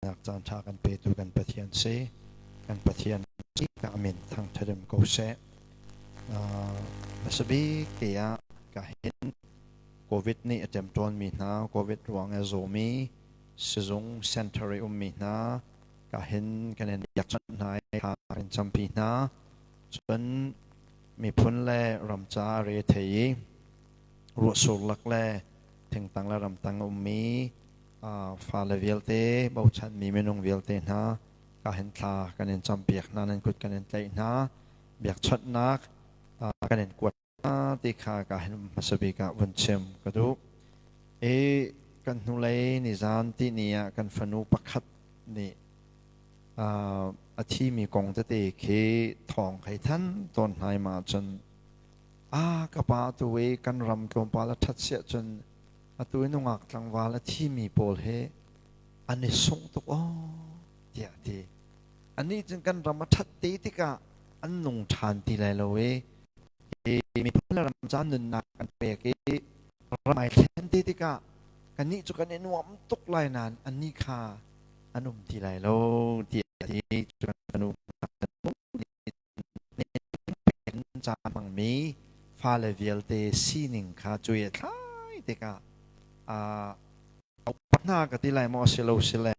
Nak caan ṭha kan petu kan Pathian si. Kan Pathian ka min thangṭhat ko seh. Hmasa bik te ah ka hin COVID nih a ṭemṭawnmi hna, COVID ruang i a zawmi, sizung center i ummi hna, ka hin kan in biakchawnh hna i thla kan campi hna. Cun miphun le ram ca re thei i ruahsur lak le thingtang le ramtang a ummi fale vialte, bochanmi minung vialte hna, ka hin thla kan in campiak hna, nan kut kan in tlaih hna, biakchawnhnak kan in kuat hna ti kha ka hin hmasa bik ah vun chim ka duh. I kan hnulei nizan ti ni ah kan fanu pakhat nih a thimi kong tete khi thawng hei than tawn hnai ma cun a ka pa tu i kan ram tlawmpal a ṭhat siah cun Atu i nungak tlangval a thimi pawl hi an i sungh tuk aw tiah a ti. Anih cun kan ram a ṭhat te tikah an nung ṭhan ti lai lo i miphun le ram ca nunnak kan pek i ram ai thlen te tikah kannih cu kan i nuam tuk lai nain annih kha an um ti lai lo tiah a ti. Cu kan ca hmangmi fale vialte sining kha cuai a thlai tikah upat hna ka ti lai maw si lo si le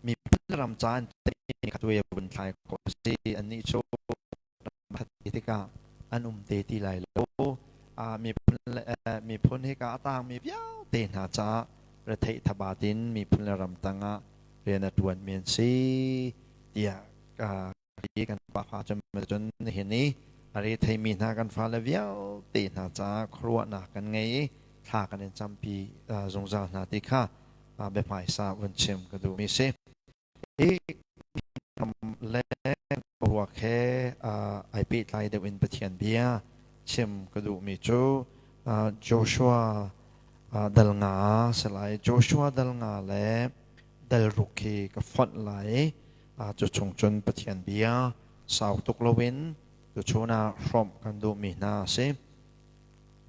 miphun ram ca an kha cuai a vun thlai khawh a si. Annih cu ram ti tikah an um te ti lai lo. Miphun miphun hika a tangmi vialte hna caah retheih thabat in miphun le ram tangah rian a ṭuanmi an si tiah kan pafa cun nihin i a re theimi hna kan fale vialte hna caah khuaruahnak kan ngei i thla kan in campi zungzal hna ti kha biahmaisa vun chim ka duhmi si. Hi le ruak he ai pehtlai deuh in Pathian bia chim ka duhmi cu Joshua dal nga si lai. Joshua dal nga le dal ruk hi ka fonh lai. Cu chung cun Pathian bia sau tuk loin tuchun ah hrawmh kan duhmi hna a si.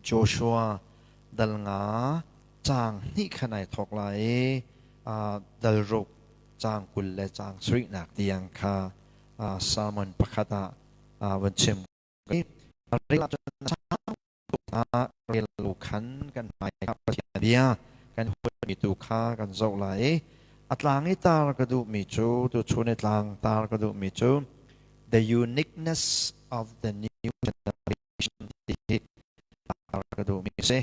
Joshua dal nga caang hnih khan ai thawk lai i dal ruk caang 20 le caang sarihnak tiang kha sermon pakhat ah van chim. Rel lu khan kan hmai Pathian bia kan huatmi tu kha kan zoh lai i a tlang i tar ka duhmi cu tuchun i tlang tar ka duhmi cu the uniqueness of the new generation ti hi tar ka duhmi si.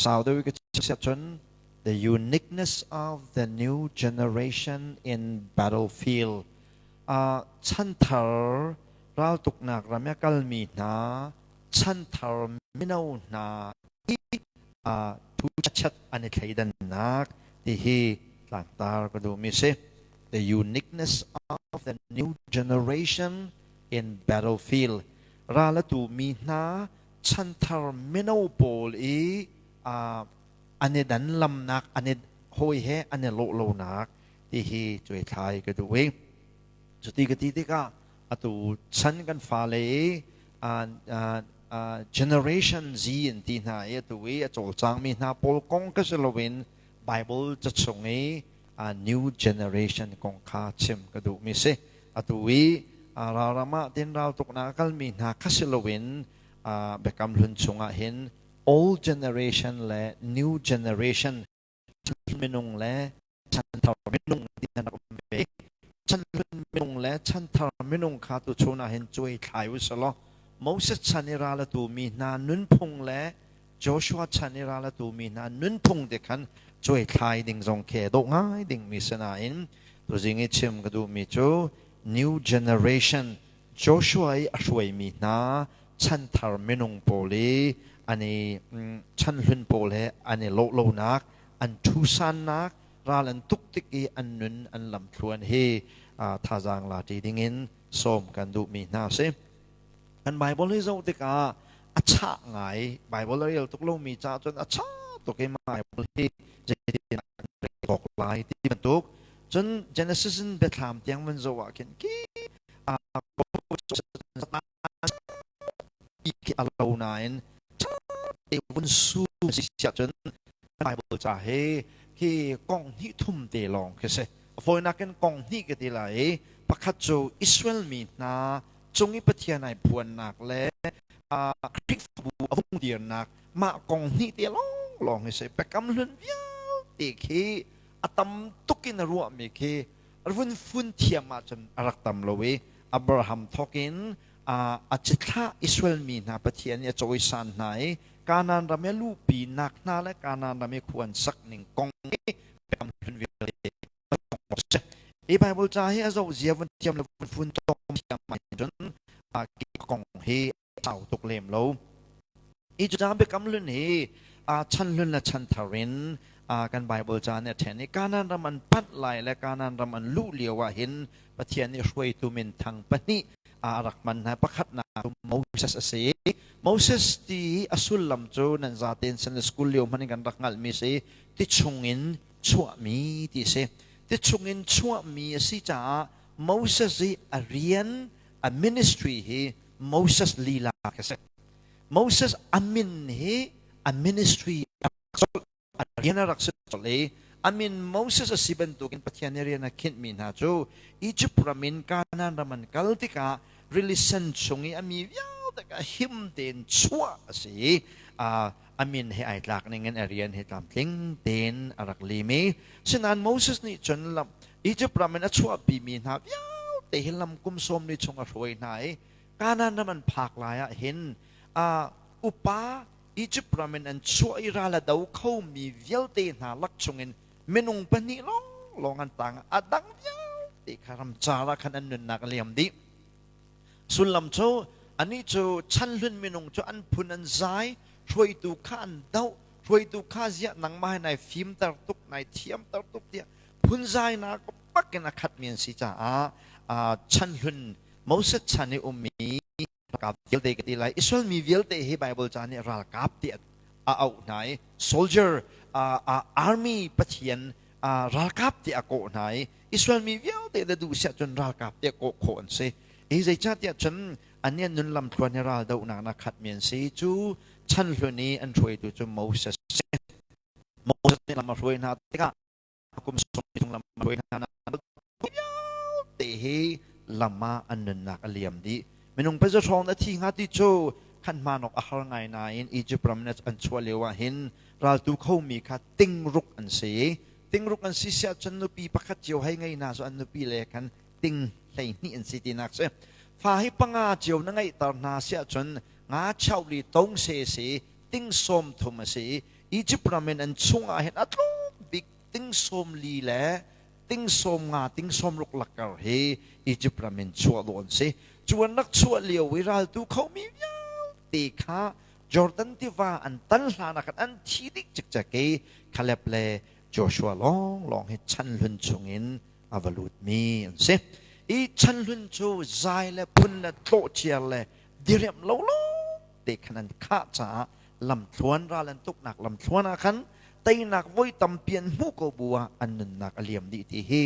Sau deuh i ka chim cun the uniqueness of the new generation in battlefield chanthar raltuknak ram i a kalmi hna chanthar mino hna i thu chat an i thleidannak ti hi tlangtar ka duhmi si. The uniqueness of the new generation in battlefield. Ral a tu mi hna chanthar mino pawl i an i dan lamnak, an i hawi he an i lawh lonak ti hi cuaithlai ka duh i cuti ka ti tikah atu chan kan fale i generation Z an ti hna i atu i a cawlcangmi hna pawl kong ka si loin Bible ca chung i new generation kong kha chim ka duhmi si. Atu i ralram ah tin raltuknak a kalmi hna kha si loin Biakam Hlun chungah hin old generation le new generation minung le chanthar minung ti an rak um ve. Chanhlun minung le chanthar minung kha tuchun ah hin cuai thlai u selaw Moses chan i ral a tu mi hna nunphung le Joshua chan i ral a tu mi hna nunphung te khan cuai thlai ding zong khi dawh ngai ding mi si nain tuzing i chim ka duh mi cu new generation Joshua i a hruaimi hna chanthar minung pawl i an i chanhlun pawl he an i lawh lonak an ṭhusannak ral an tuk tik i an nun an lamthluan hi thazaang la ṭi dingin sawm kan duhmi hna a si. Kan Bible hi zoh tikah a chah ngai. Bible a rel tuk lomi caah cun a chah tuk i Bible hi zeitin an rel awk lai ti bantuk. Cun Genesis in Biathlam tiang van zoh ah khin ki a lo nain vun su si cun Bible ca hi khi. Hi kong hnih thum te lawng khi si. A fawinak in kong hnih ka ti lai i pakhat cu Israel mi hna cung i Pathian ai phuannak le Khrihfabu a vung dirnak mah kong hnih te lawng lawng hi si. Biakam hlun vialte khi a tam tuk in a ruahmi khi vun fun thiam ahcun a rak tam lo i Abraham thawk in a cithlah Israel mi hna Pathian nih a cawisan hna i Kanaan ram i a luhpi nak hna le Kanaan ram i khua an sak ning kong hi biakam hlun vialte si. Hi Bible ca hi a zoh zia vun thiam le vun fun tom thiam ahcun kong hi a sau tuk lem lo. Hi cu biakam hlun hi chan hlun le chan thar in kan Bible ca nih a ṭhen i Kanaan ram an panh lai le Kanaan ram an luh lio ah hin Pathian nih hruaitu minthang pahnih a rak hman hna. Pakhatnak cu Moses a si. Moses ti a sullam cu nan zaten Sunday school lio hmanh in kan rak hngalhmi si ti chungin chuahmi ti a si. Ti chungin chuahmi a si caah Moses i a rian a ministry hi Moses lila a si. Moses a min hi a ministry a a rian a rak si colh i a min Moses a si bantukin Pathian nih rian a khinhmi hna cu Egypt ram in Kanaan ram an kal tikah rili sen chung i a mi vialte kha him tein chuah a si i a min he ai tlak ning in a rian he tlamtling tein a rak lim i sinain Moses nih cun lam Egypt ram in a chuahpimi hna vialte hi lam kum sawm ni chung a hruai hna i Kanaan ram an phak lai ah hin upa Egypt ram in an chuah i ral a do khomi vialte hna lak chungin minung pahnih lawnglawng an tang. A dang vialte kha ramcar ah khan an nunnak a liam dih. Sullam cu anih cu chanhlun minung cu an phun an zai, hruaitu kha an doh, hruaitu kha ziah nangmah hi nai fimter tuk, nai thiamter tuk tiah phunzainak bak in a khatmi an si caah chanhlun Moses chan i ummi ralkap vialte ka ti lai. Israel mi vialte hi Bible ca nih ralkap ti a auh hna i soldier army Pathian ralkap ti a kawh hna i Israel mi vialte na duh siah cun ralkap ti a kawh khawh an si. Hi zeicahtiah cun an nih an nun lamthluan hi ral dohnak na khatmi an si. Cu chan hlun i an hruaitu cu Moses si. Moses nih lam a hruai hna tikah kum sawm chung lam hruai hna vialte hi lam ah an nunnak a liam dih. Minung paza hrawng na thi hnga ti cu khan hmanawk a har ngai nain Egypt ram in an chuah lio ah hin raltu khomi kha tingruk an si. Tingruk an si siah cun nupi pakhat cio hei ngei hna cu an nupi le khan ting 12 an si tinak si. Fa hi panga cio na ngeihter hna siah cun nga chauli tong se si ting 30 a si. Egypt ram in an chungah hin a tlawm bik ting 40 le ting 50 ting 60 lakar hi Egypt ram in chuah dawh an si. Cu an rak chuah lio i raltu khomi vialte kha Jordan tiva an tan hlan ah khan an thi dih cikcek i Caleb le Joshua lawnglawng hi chan hlun chungin a va lutmi an si. I chan hlun cu zai le phun le tlawhciar le diriamh lo lawng te khan an khah caah lamthluan ral an tuknak lamthluan ah khan teinak voi tampi an hmuh ko bu ah an nunnak a liam dih ti hi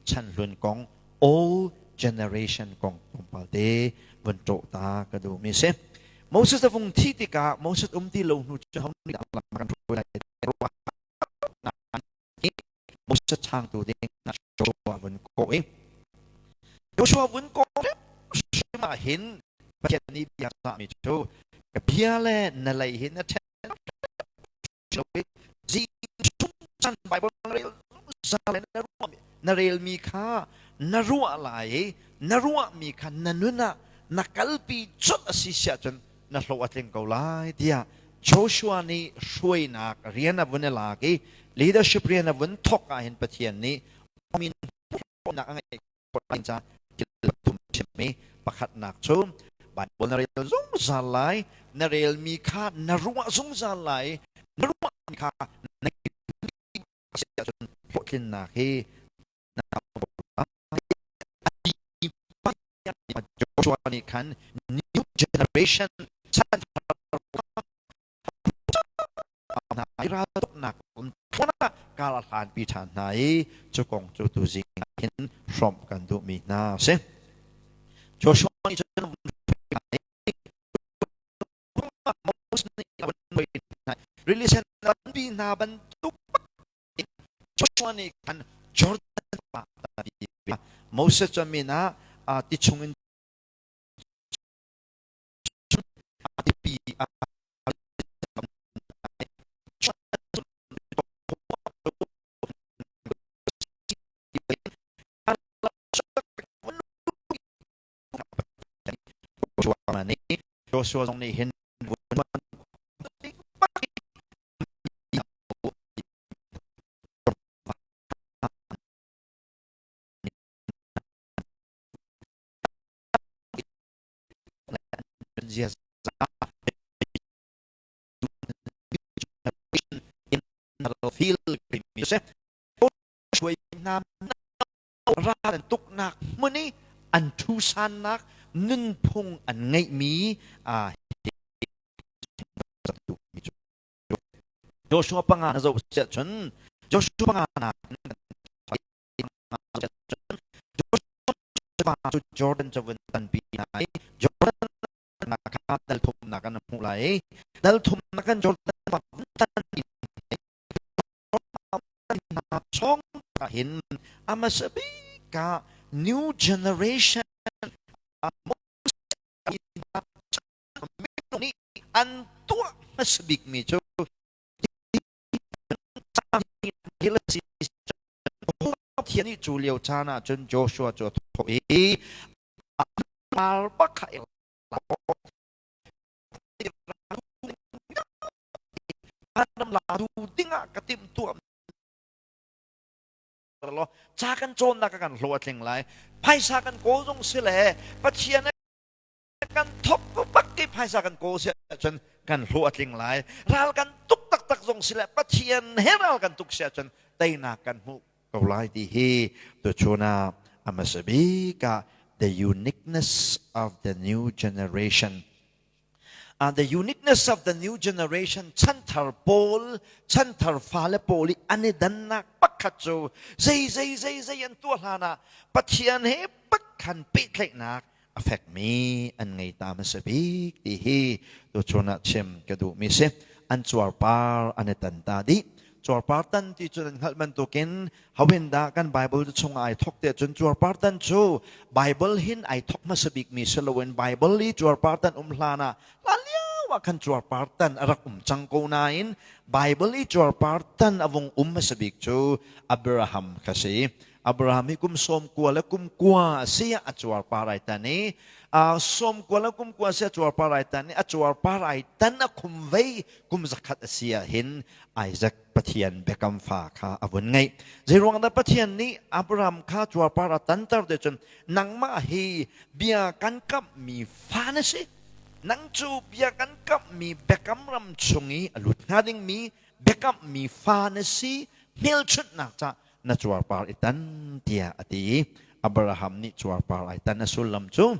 chan hlun kong old generation kong tlawmpal te vun ṭawh ta ka duhmi si. Moses a vung thih tikah Moses um ti lo hnu cu ho nih dah lam kan hruai lai Moses changtu ding Joshua vun kawh i Joshua vun kawh hrim ah hin Pathian nih bia cahmi cu ka bia le na lei hi na ṭhen zing chung chan Bible na rel zungzal le na ruahmi na relmi kha na ruah lai i na ruahmi kha na nun ah na kalpi colh a si siah cun na hlawh a tling ko lai tiah Joshua nih hruainak rian a vun i lak i leadership rian a vun thawk ah hin Pathian nih min hlawhnak a ngeih khawh caah thil pathum chimmi pakhatnak cu Bible na rel zungzal lai na relmi kha na ruah zungzal lai na ruahmi kha na ahcun hlawhtlinnak hi Joshua nih khan new generation chan hna i raltuknak um thluan kar a hlanpi ṭhan hna i cu kong cu tuzing ah hin hrawmh kan duhmi hna a si. Joshua nih cun Moses nih rili sen lampi hna bantuk. Joshua nih khan Jordan Moses cu min ah ti chungin tipi Joshua zong nih hin ral an tuknak hmun i an ṭhusannak nunphung an ngeihmi Joshua panga na zoh siah cun Joshua panga na Joshua cu Jordan cu vun tanpi hna i Jordan kha dal thumnak an hmuh lai i dal thumnak kan Jordan vun tanpi hna chong hin a hmasa bik ah new generation nih an tuah hmasa bikmi cu Pathian nih cu lio caan ah cun Joshua cu a thawh i ar bak kha ram latu dingah ka timhtuah law ca kan cawnnak kan hlawh a tling lai phaisa kan kawl zong si le Pathian kan thok bak ke phaisa kan kawl si ahcun kan hlawh a tling lai ral kan tuk taktak zong si le Pathian he ral kan tuk si ahcun teinak kan hmuh ko lai ti hi tuchun ah a hmasa bik ah the uniqueness of the new generation. The uniqueness of the new generation chanthar pawl chanthar fale pawl i an i dannak pakhat cu zei zei zei zei an tuah hlan ah Pathian he pakhan pehtlaihnak a fekmi an ngei ta hmasa bik ti hi tuchun ah chim ka duhmi si. An cuarpar an i tan ta dih. Cuarpar tan ti cu nan hngalh bantukin hawin dah kan Bible chung ai thok te cun cuarpar tan cu Bible hin ai thok hmasa bikmi si loin Bible i cuarpar tan um hlan ah hlan lio ah khan cuarpar tan a rak um cang ko nain Bible i cuarpar tan a vung um hmasa bik cu Abraham kha si. Abraham hi kum 90 le kum kua a si ah a cuarpar ai tan i 90 le kum kua a si a cuarpar ai tan i a cuarpar ai tan a khum vei kum zakhat a si ah hin Isaac Pathian biakam fa kha a vun ngeih. Zeiruang dah Pathian nih Abraham kha cuarpar a tanter te cun nangmah hi bia kan kamhmi fa na si. Nang cu bia kan kamhmi biakam ram chung i a lut hnga dingmi biakamhmi fa na si hmelchunhnak ca na cuarpar i tan tiah a ti i Abraham nih cuarpar ai tan a sullam cu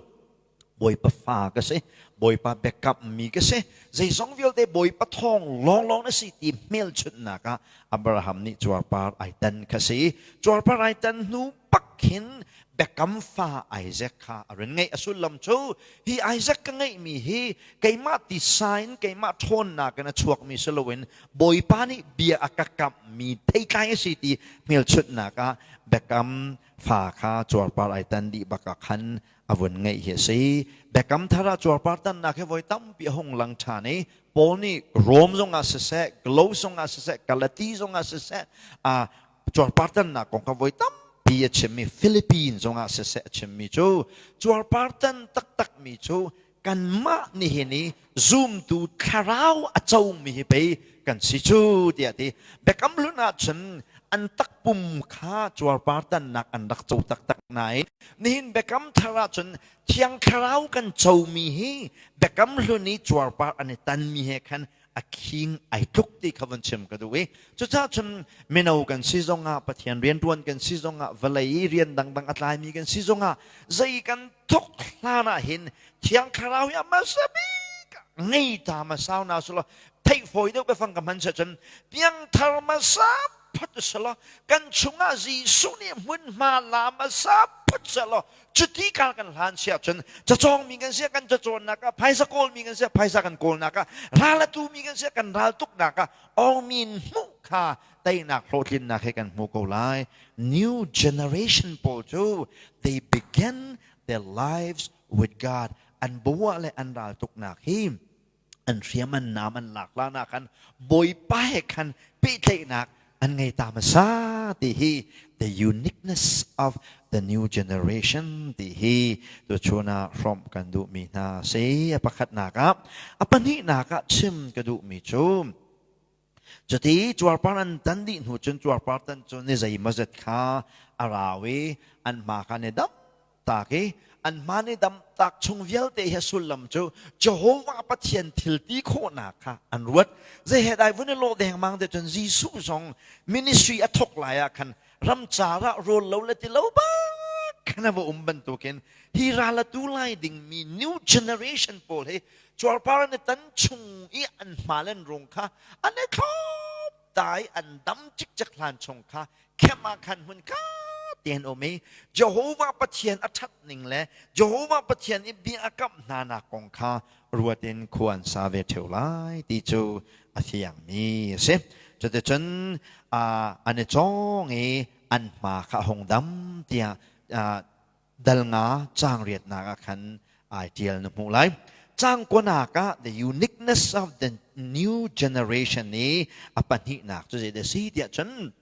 Bawipa fa ka si, Bawipa biakammi ka si, zeizong vialte Bawipa thawng lawnglawng na si ti hmelchunhnak ah Abraham nih cuarpar ai tan kha si. Cuarpar ai tan hnu bak hin biakam fa Isaac kha a run ngeih. A sullam cu hi Isaac ka ngeihmi hi keimah tisa in keimah ṭhawnnak in a chuakmi si loin Bawipa nih bia a ka kamhmi theitlai a si ti hmelchunhnak ah biakam fa kha cuarpar ai tan dih bak ah khan a vun ngeih hi a si. Biakam thar ah cuarpar tannak hi voi tampi a hung lang ṭhan i Paul nih Rom zongah siseh, Glo zongah siseh, Galati zongah siseh, cuarpar tannak kong kha voi tampi a chimmi Philippines zongah siseh a chimmi cu cuarpar tan taktakmi cu kanmah nihin i zumtu thlarau a comi hi pei kan si cu tiah ti. Biakam hlun ahcun an takpum kha cuarpar tannak an rak co taktak nain nihin biakam thar ahcun thiang thlarau kan comi hi biakam hlun i cuarpar an i tanmi he khan a khing ai tluk ti kha vun chim ka duh i cucaah cun mino kan si zongah Pathian rianṭuan kan si zongah vawlei i rian dangdang a tlaimi kan si zongah zei kan thok hlan ah hin thiang thlarau hi a hmasa bik ngei ta hmasa na sulaw theih fawi deuh biafang ka hman cun piangthar hmasa phot selaw kan chungah Jesuh nih hmunhma la hmasa phot selaw cuti kal kan hlan sia cun cacawngmi kan sia kan cacawnnak ah phaisa kawlmi kan sia phaisa kan kawlnak ah ral a tumi kan sia kan ral tuknak ah awngmin hmuh. kha teinak hlawhtlinnak he kan hmu ko lai. New generation pawl cu they began their lives with God. An bawah le an raltuknak hi an hriam an naam an lak hlan ah khan Bawipa he khan pehtlaihnak an ngei ta hmasa ti hi the uniqueness of the new generation ti hi tuchun ah hrawmh kan duhmi hna si. A pakhatnak ah, a pahnihnak ah chim ka duhmi cu cuti cuarpar an tan dih hnu cun cuarpar tan cu ni zeimawzet kha a rau i an hma kha ni dam tak i an hma ni dam tak chung vialte hi sullam cu Jehovah Pathian thil ti khawhnak kha an ruat. Zei he dai vun i lawh dengmang te cun Jesuh zong ministry a thawk lai ah khan ramcar ah rawl lo le ti lo bak khan a va um bantukin hi ral a tu lai dingmi new generation pawl hi cuarpar an i tan chung i an hma le an rung kha an i thlop dai an dam cikcek hlan chung kha khem ah khan hmun kha te an um i Jehovah Pathian a ṭhat ning le Jehovah Pathian i bia a kamh hna nak kong kha ruat in khua an sa ve ṭheo lai ti cu a fiangmi a si. Cuticun an i cawng i an hma kha a hung dam tiah dal nga caang riatnak ah khan ai ṭial na hmuh lai. Caang kuanak ah the uniqueness of the new generation i a pahnihnak cu zeidah a si tiah cun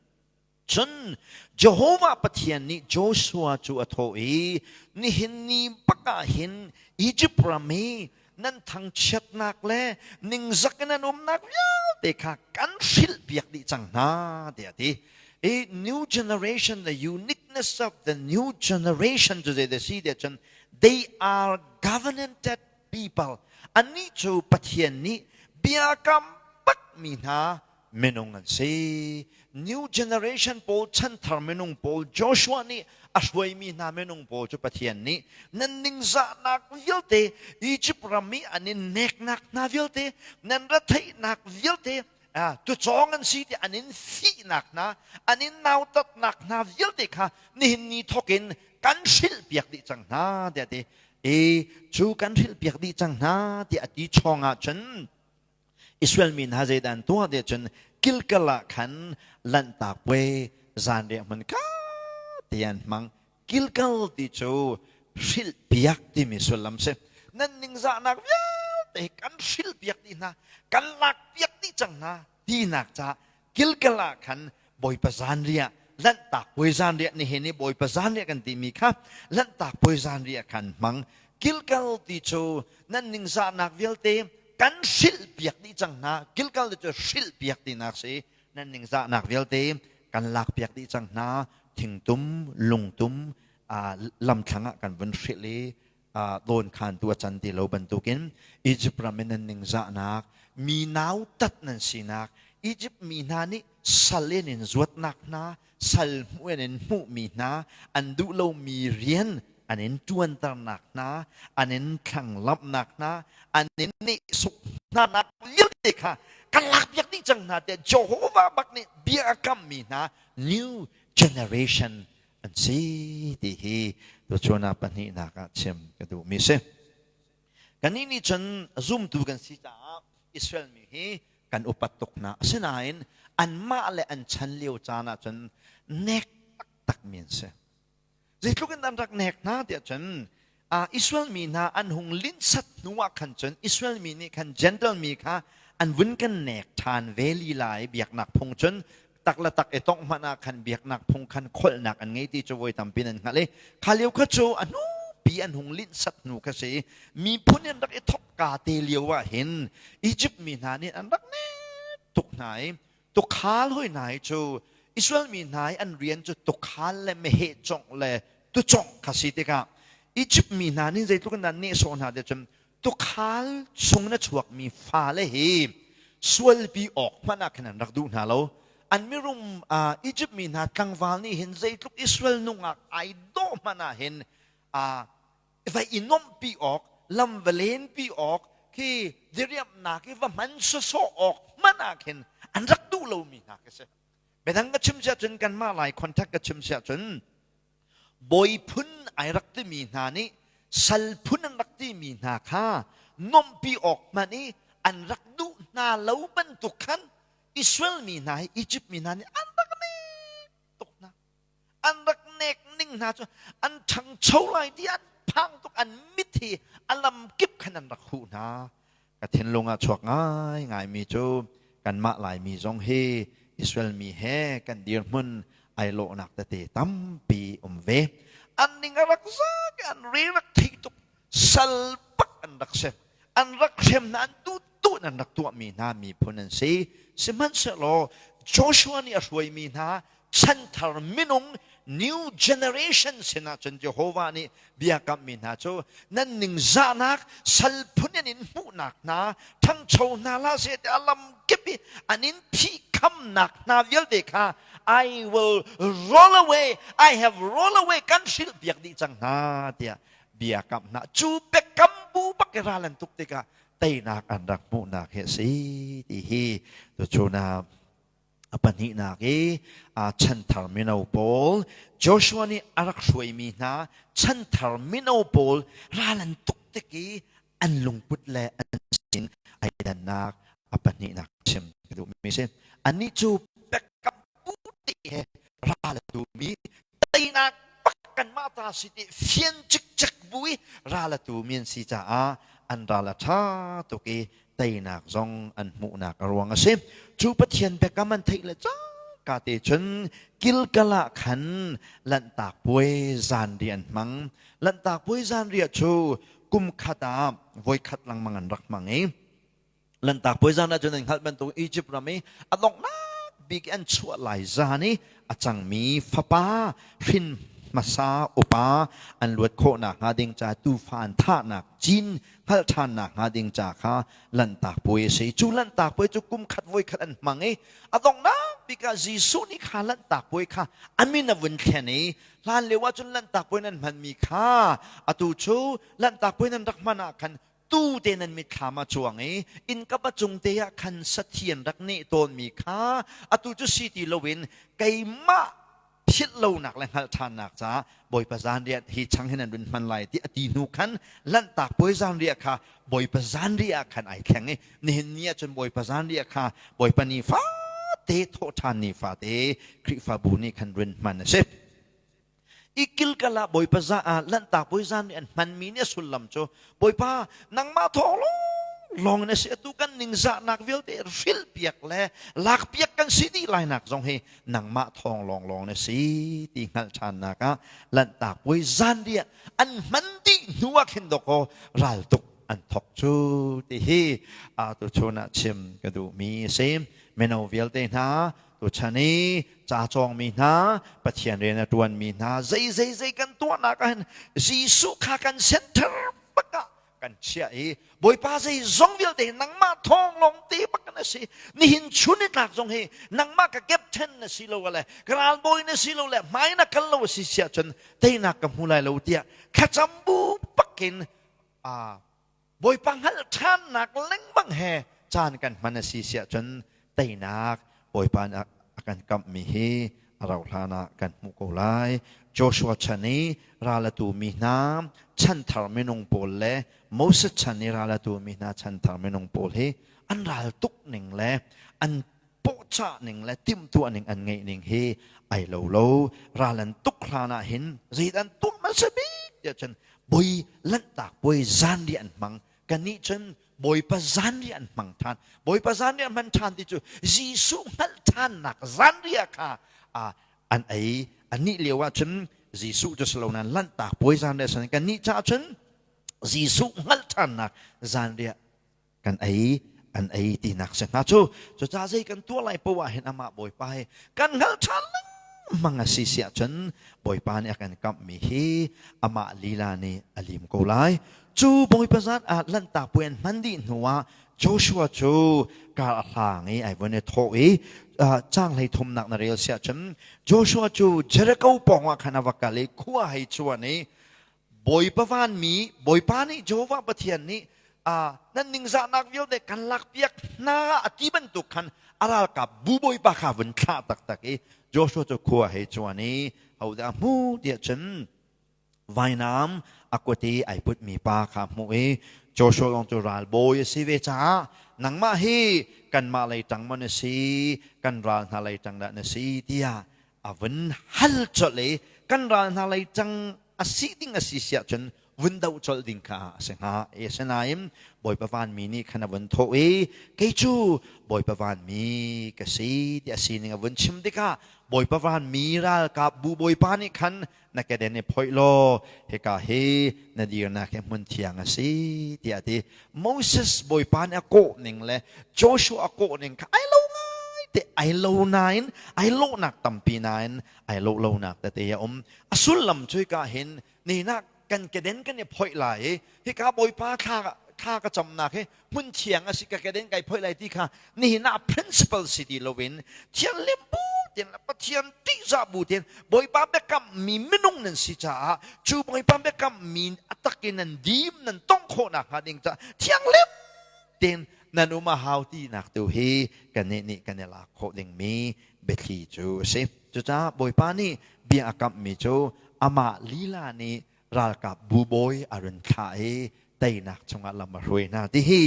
cun Jehovah Pathian nih Joshua cu a thawh i nihin ni bak ah hin Egypt ram i nan thangchiatnak le ningzak in an umnak vialte kha kan hrilhpiak dih cang hna tiah a ti. I new generation, the uniqueness of the new generation cu zei si tiah cun they are covenanted people. Annih cu Pathian nih biakam bakmi hna minung an si. New generation pawl, chanthar minung pawl, Joshua nih a hruaimi hna minung pawl cu Pathian nih nan ningzahnak vialte, Egypt ram i an in neknak hna vialte, nan retheihnak vialte, tucawng an si ti an in fihnak hna, an in nautatnak hna vialte kha nihin ni thawk in kan hrilhpiak dih cang hna tiah ti. E cu kan hrilhpiak dih cang hna tiah a ti chawng ah cun Israel mi hna zeidah an tuah tiah cun Gilgal ah khan Lanhtak Puai zanriah hmun kha ti an hmang. Gilgal ti cu hrilhpiak timi sullam si. Nan ningzahnak vialte hi kan hrilhpiak dih hna, kan lakpiak dih cang hna tinak caah Gilgal ah khan Bawipa zanriah Lanhtak Puai zanriah nihin i Bawipa zanriah kan timi kha Lanhtak Puai zanriah khan hmang. Gilgal ti cu nan ningzahnak vialte kan hrilhpiak dih cang hna. Gilgal ti cu hrilhpiak tinak si. Nan ningzahnak vialte kan lakpiak dih cang hna. Thingtum, lungtum, lamthlang ah kan vun hrilh i dawnkhantu a can ti lo bantukin Egypt ram in nan ningzahnak, mi nautat nan sinak, Egypt mi hna nih sal in in zuatnak hna, sal hmuh in in hmuhmi hna, an duh lomi rian an in ṭuanternak hna, an in thlanglamhnak hna, an in nehsuk hnanak vialte kha kan lakpiak dih cang hna tiah Jehovah bak nih bia a kammi hna new generation an si ti hi tuchun ah pahnihnak ah chim ka duhmi si. Kannih nih cun zumtu kan si caah Israel mi hi kan upat tuk hna. Asinain anmah le an chan lio caan ah cun nek taktakmi an si. Zeitluk in an rak nek hna tiah cun Israel mi hna an hung linhsat hnu ah khan cun Israel mi nih khan Gentile mi kha an vun kan nek ṭhan ve lila i biaknak phung cun tak le tak i tongh hmanh ah khan biaknak phung khan kholhnak an ngei ti cu voi tampi nan hngalh i kha lio kha cu a hnupi an hung linhsat hnu kha si i miphun in rak i thok ka te lio ah hin Egypt mi hna nih an rak nek tuk hna i tukhal hoi hna hi cu Israel mi hna i an rian cu tukhal le meheh congh le tucongh kha si tikah Egypt mi hna nih zeitluk in dah nehsawh hna ti cun tukhal chung na chuakmi fale hi sualpi awk hmanh ah khan an rak duh hna lo. An mirum Egypt mi hna tlangval nih hin zeitluk Israel nungak ai dawh hmanh ah hin va i nuamhpi awk, lam va lenpi awk, khi diriamhnak i va hman sawsawh awk hmanh ah khin an rak duh lomi hna khi si. Biadang ka chim siah cun kanmah Lai contact ka chim siah cun bawi phun ai rak timi hna nih sal phun an rak timi hna kha nuamhpi awk hmanh i an rak duh hna lo bantuk khan. Israel mi hna hi Egypt mi hna nih an rak nek tuk hna. An rak nek ning hna cu an ṭhangcho lai ti an phang tuk, an mit hi a lam kip khan an rak huh hna. Ka thinlung ah chuak ngaingaimi cu kanmah Laimi zong hi Israel mi he kan dirhmun ai lawhnak tete tampi um ve. An ning a rak zak i an re rak thei tuk. Sal bak an rak si. An rak hrem hna, an tutu in an rak tuahmi hna miphun an si. Sihmanhsehlaw Joshua nih a hruaimi hna chanthar minung new generation sinah cun Jehovah nih bia kamhmi hna cu nan ningzahnak sal phun in in hmuhnak hna ṭhangcho hna hlah seh tiah lam kip i an in phihkhamnak hna vialte kha I will roll away, I have roll away, kan hrilh piak dih cang hna tiah bia kamh hna. Cu biakam bu bak i ral an tuk tikah teinak an rak hmuhnak hi a si ti hi tuchun ah A pahnihnak i chanthar mino pawl Joshua nih a rak hruaimi hna chanthar mino pawl ral an tuk tik i an lungput le an sin ai dannak a pahnihnak chim ka duhmi si. Annih cu biakam bu te he ral a tumi teinak bak kanmah ta si ti fian cikcek bu i ral a tumi an si caah an ral a ṭha tuk i teinak zong an hmuhnak a ruang a si. Cu Pathian biakam an theih le cangka te cun Gilgal ah khan Lanhtak Puai zanriah an hmang. Lanhtak Puai zanriah cu kum khat ah voikhat lengmang an rak hmang i Lanhtak Puai zan ah cun an hngalh bantuk Egypt ram i a donghnak bik an chuah lai zan i a cangmi fapa hrin hmasa upa an luat khawh nakhnga ding ca tuufa an thahnak cin hngalh ṭhan nakhnga ding ca kha Lanhtak Puai a si. Cu Lanhtak Puai cu kum khat voi khat an hmang i a donghnak bik ah Jesuh nih kha Lanhtak Puai kha a min a vun thlen i hlan lio ah cun Lanhtak Puai nan hmanmi kha atu cu Lanhtak Puai nan rak hman ah khan tuu te nan mitthlam a cuang i innkap a cung te ah khan sathi an rak neh tawnmi kha atu cu si ti loin keimah philh lonak le hngalh ṭhannak caah Bawipa zanriah hi chang hin an run hman lai ti a ti hnu khan Lanhtak puai zanriah kha Bawipa zanriah ah khan ai thleng i nihin ni ah cun Bawipa zanriah kha Bawipa ni fate thawhṭhan ni fate Khrihfabu nih khan run hman a si. I kilkal ah Bawipa za ah Lanhtak puai zanriah an hmanmi nih a sullam cu Bawipa nangmah thawng lawng in a si atu kan ningzahnak vialte hrilhpiak le lakpiak kan si dih lainak zong hi nangmah thawng lawnglawng na si ti hngalh ṭhannak ah Lanhtak puai zanriah an hman dih hnu ah khin dawkaw raltuk an thok cu ti hi tuchun ah chim ka duhmi a si. Mino vialte hna tuchan i ca cawngmi hna Pathian rian a ṭuanmi hna zei zei zei kan tuahnak ah hin Jesuh kha kan center bak ah kan chiah i Bawipa zeizong vialte nangmah thawng lawng te bak na si. Nihin chun i tlak zong hi nangmah ka captain na si lo le ka ralbawi na si lo le hmai na kal lo a si siah cun teinak ka hmu lai lo tiah thlacam bu bakin Bawipa hngalh ṭhannak lengmang he caan kan hman a si siah cun teinak Bawipa nih a kan kamhmi hi a rauh hlan ah kan hmuh ko lai. Joshua chan i ral a tumi hna chanthar minung pawl le Moses chan i ral a tumi hna chanthar minung pawl hi an ral tuk ning le an pawhcah ning le timhtuah ning an ngeih ning hi ai lo lo. Ral an tuk hlan ah hin zeidah an tuah hmasa bik tiah cun boi Lanhtak puai zanriah an hmang. Kannih cun Bawipa zanriah an hmang ṭhan. Bawipa zanriah hman ṭhan ti cu Jesuh hngalh ṭhannak zanriah kha an ei. Anih lio ah cun Jesuh cu si lo nain Lanhtak puai zanriah sin kannih caah cun Jesuh hngalh ṭhannak zanriah kan ei an ei tinak si hnga cu. Cucaah zei kan tuah lai poah hin amah Bawipa hi kan hngalh ṭhan lengmang a si siah cun Bawipa nih a kan kamhmi hi amah lila nih a lim ko lai. Cu Bawipa zan ah Lanhtak puai an hman dih hnu ah Joshua cu kar a hlang i ai vun i thawh i caang hlei thumnak na rel siah cun Joshua cu Jericho pawng ah khan a va kal i khua hei chuan i Bawipa vanmi Bawipa nih Jehovah Pathian nih nan ningzahnak vialte kan lakpiak hna a ti bantuk khan a ralkap bu Bawipa kha vun thlah taktak i Joshua cu khua hei cuan i hodah a hmu tiah cun Vainam a kut i ai putmi pa kha a hmuh i Joshua lawng cu ralbawi a si ve caah nangmah hi kanmah lei ṭang maw na si, kan ral hna lei ṭang dah na si tiah a vun hal colh i kan ral hna lei ṭang a si ding a si si ahcun vun doh colh ding kha a si hnga. Asinain Bawipa vanmi nih khan a vun thawh i kei cu Bawipa vanmi ka si ti a sining a vun chim tikah Bawipa vanmi ralkapbu Bawipa nih khan na keden i phoih law hika hi na dirnak hi hmun thiang a si tiah a ti. Moses Bawipa nih a kawh ning le Joshua a kawh ning kha ai lo ngai te, ai lo nain ai lawhnak tampi nain ai lawh lonak tete a um. A sullam cu hika hin ninak kan keden kan i phoih lai i hika Bawipa thla thla ka camnak hi hmun thiang a si, ka keden kai phoih lai ti kha nihin ah principle si ti loin thianghlim bu tein le Pathian ṭihzah bu tein Bawipa biakam mi minung nan si caah cu Bawipa biakam mi a tak in nan dim nan tong khawh nakhnga ding caah thianghlim tein nan um a hau tinak tu hi kannih nih kan i lak khawh dingmi biathli cu a si. Cucaah Bawipa nih bia a kamhmi cu amah lila nih ralkap bu bawi a run thlah i teinak chungah lam a hruai hna. Ti hi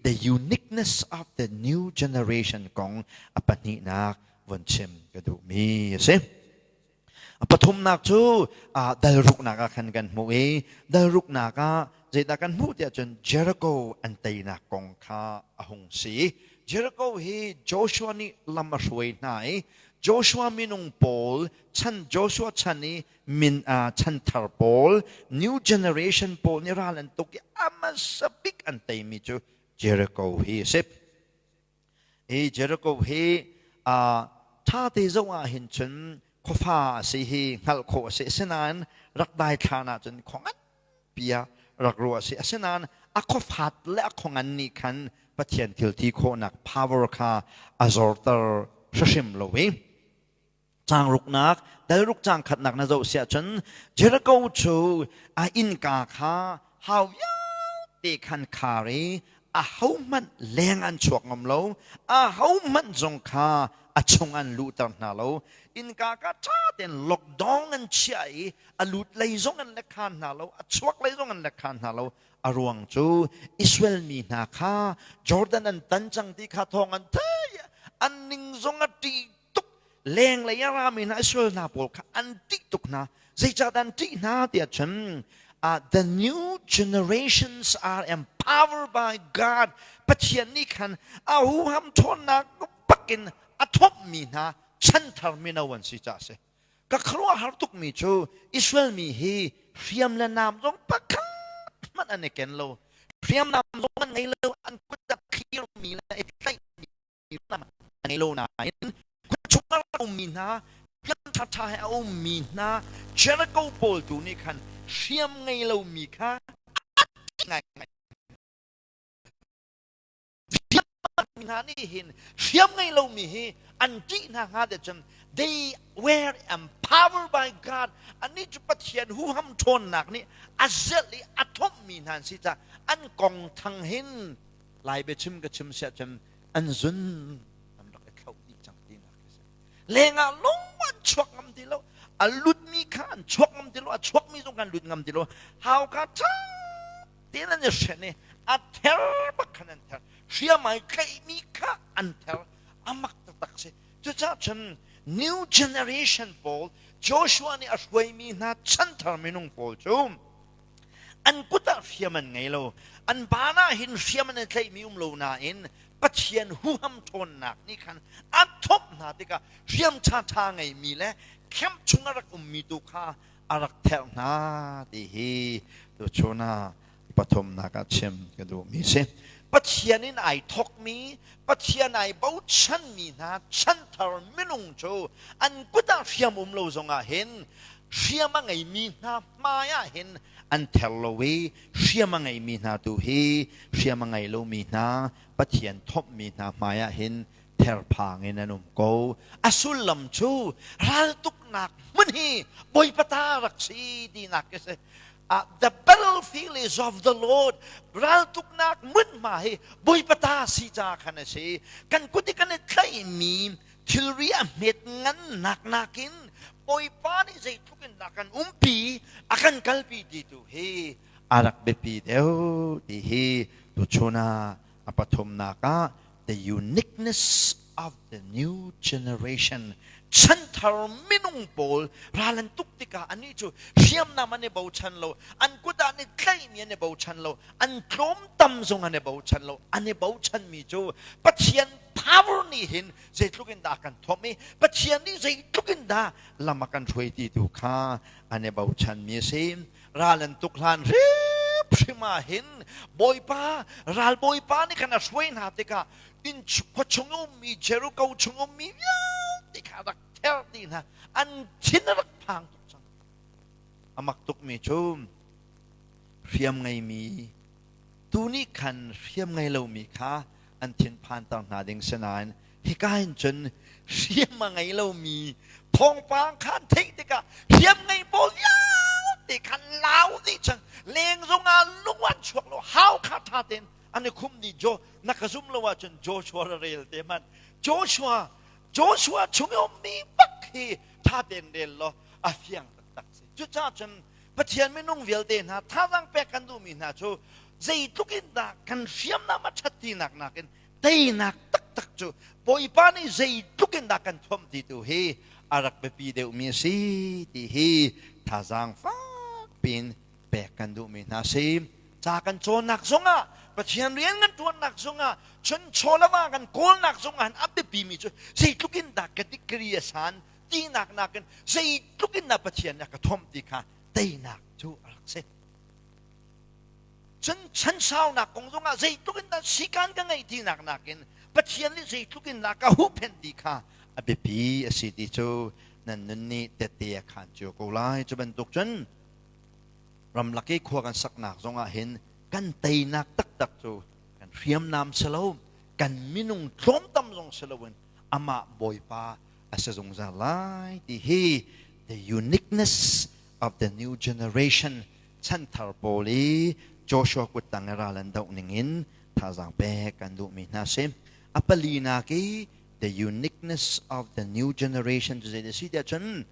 the uniqueness of the new generation kong a pahnihnak von chim ka duhmi a si. A pathumnak cu dalruknak ah khan kan hmuh i dalruknak ah zeidah kan hmuh tiah cun Jericho an teinak kong kha a hung si. Jericho hi Joshua nih lam a hruai hna i Joshua minung pawl chan Joshua chan i min chanthar pawl, new generation pawl nih ral an tuk i a hmasa bik an teimi cu Jericho hi a si. Hi Jericho hi ṭha te zoh ah hin cun khuafa a si hi hngalh khawh a si. Asinain rak daithlan ahcun khua nganpi ah rak ruah a si. Asinain a khuafat le a khuangan nih khan Pathian thil ti khawhnak power kha a zorter hrimhrim lo i Caang ruknak, dalruk caang khatnak na zoh siah cun Jericho cu a innka kha hau vialte khan khar i ahohmanh leng an chuak ngam lo, ahohmanh zong kha a chung an luhter hna lo. Innka kha ṭha tein lockdown an chiah i a lut lei zong an lek khan hna lo, a chuak lei zong an lek khan hna lo. A ruang cu Israel mi hna kha Jordan an tan cang ti kha thawng an thei, an ning zong a ṭih tuk. Lenglei a rami hna Israel hna pawl kha an ṭih tuk hna. Zeicahdah an ṭih hna tiah cun the new generations are empowered by God. Pathian nih khan a huham ṭhawnnak bakin a thawmhmi hna chanthar mino an si caah a si. Ka khuaruahhar tukmi cu Israel mi hi hriam le nam zong pakhat hmanh an i ken lo. Hriamnam zong an ngei lo, an kut a thlirmi le i tlaihmi a ngei lo nain khuachung a rak ummi hna, hriam ṭhaṭha he a ummi hna Jericho pawl tu nih khan hriam ngei lomi kha ngaingai hna nih hin hriam ngei lomi hi an ṭih hna hnga te cun they were empowered by God. Annih cu Pathian huham ṭhawnnak nih a zelh i a thawmhmi hna an si caah an kong thang hin Lai biachim ka chim siah cun an zun an rak i thloh dih cang tinak khi si. Lengah lung an chuak ngam ti lo, a lutmi kha an chuak ngam ti lo, a chuakmi zong kan lut ngam ti lo. Hauka ṭha tein an i hren i a ther bak khan an ther. Hriamai tlaihmi kha an ther. A mak taktak si. Cucaah cun new generation pawl, Joshua nih a hruaimi hna chanthar minung pawl cu an kut ah hriam an ngei lo. An baan ah hin hriam an i tlaihmi um lo nain Pathian huham ṭhawnnak nih khan a thawmh hna tikah hriam ṭhaṭha ngeimi le camp chung a rak ummi tu kha a rak therh hna ti hi tuchun ah pathumnak ah chim ka duhmi si. Pathian in ai thawkmi, Pathian ai bochanmi hna chanthar minung cu an kut ah hriam um lo zongah hin hriam a ngeimi hna hmai ah hin an ther lo i hriam a ngeimi hna tu hi hriam a ngei lomi hna Pathian thawmhmi hna hmai ah hin therphang in an um ko. A sullam cu raltuknak hmun hi Bawipa ta rak si tinak khi si. The battlefield is of the Lord. Raltuknak hmunhma hi Bawipa ta si ca khan a si. Kan kut i kan i tlaihmi thilri a hmet ngannak nakin. Bawipa nih zeitluk in dah kan umpi, a kan kalpi ti tu hi a rak biapi deuh ti hi tuchun ah a pathumnak ah the uniqueness of the new generation chanthar minung pawl ral an tuk tikah anih cu hriamnam an i bochan lo, an kut ah an i tlaihmi an i bochan lo, an tlawmtam zong an i bochan lo. An i bochanmi cu Pathian power nih hin zeitluk in dah a kan thuamh i Pathian nih zeitluk in dah lam a kan hruai ti tu kha an i bochanmi a si. Ral an tuk hlan hrimhrim ah hin Bawipa, ral Bawipa nih khan a hruai hna tikah inn khua chung ummi, Jericho chung ummi vialte kha a rak ther dih hna. An thin a rak phang tuk cang. A mak tukmi cu hriam ngeimi tu nih khan hriam ngei lomi kha an thinphanter hna ding si nain hika hin cun hriam a ngei lomi thawngpang kha an theih tikah hriam ngei pawl vialte khan lau dih cang. Leng zongah lung an chuak lo, hau kha ṭha tein an i khum dih. Jo na ka zum lo ahcun Joshua ra rel te hmanh. Joshua Joshua chung i ummi bak hi ṭha tein rel law a fiang taktak si. Cucaah cun Pathian minung vialte hna thazaang pek kan duhmi hna cu zeitluk in dah kan hriamnam a ṭhat tinak nakin teinak taktak cu Bawipa nih zeitluk in dah kan thuamh ti tu hi a rak biapi deuhmi a si ti hi thazaang fak piin pek kan duhmi hna a si. Ca kan cawnnak zongah, Pathian rian kan ṭuannak zongah, cun chawlama kan kawlnak zongah a biapimi cu zeitluk in dah ka degree a san tinak nakin zeitluk in dah Pathian nih a ka thuamh ti kha teinak cu a rak si. Cun chansaunak kong zongah zeitluk in dah sikan ka ngeih tinak nakin Pathian nih zeitluk in dah ka huhphenh ti kha a biapi a si ti cu nan nun nih tette a khaan cio ko lai. Cu bantuk cun ramlak i khua kan saknak zongah hin kan teinak taktak cu kan hriamnam si lo, kan minung tlawmtam zong si loin amah Bawipa a si zungzal lai ti hi the uniqueness of the new generation chanthar pawl i Joshua kuttang i ral an doh ning in thazaang pek kan duhmi hna si. A palinak i the uniqueness of the new generation cu zei si tiah cun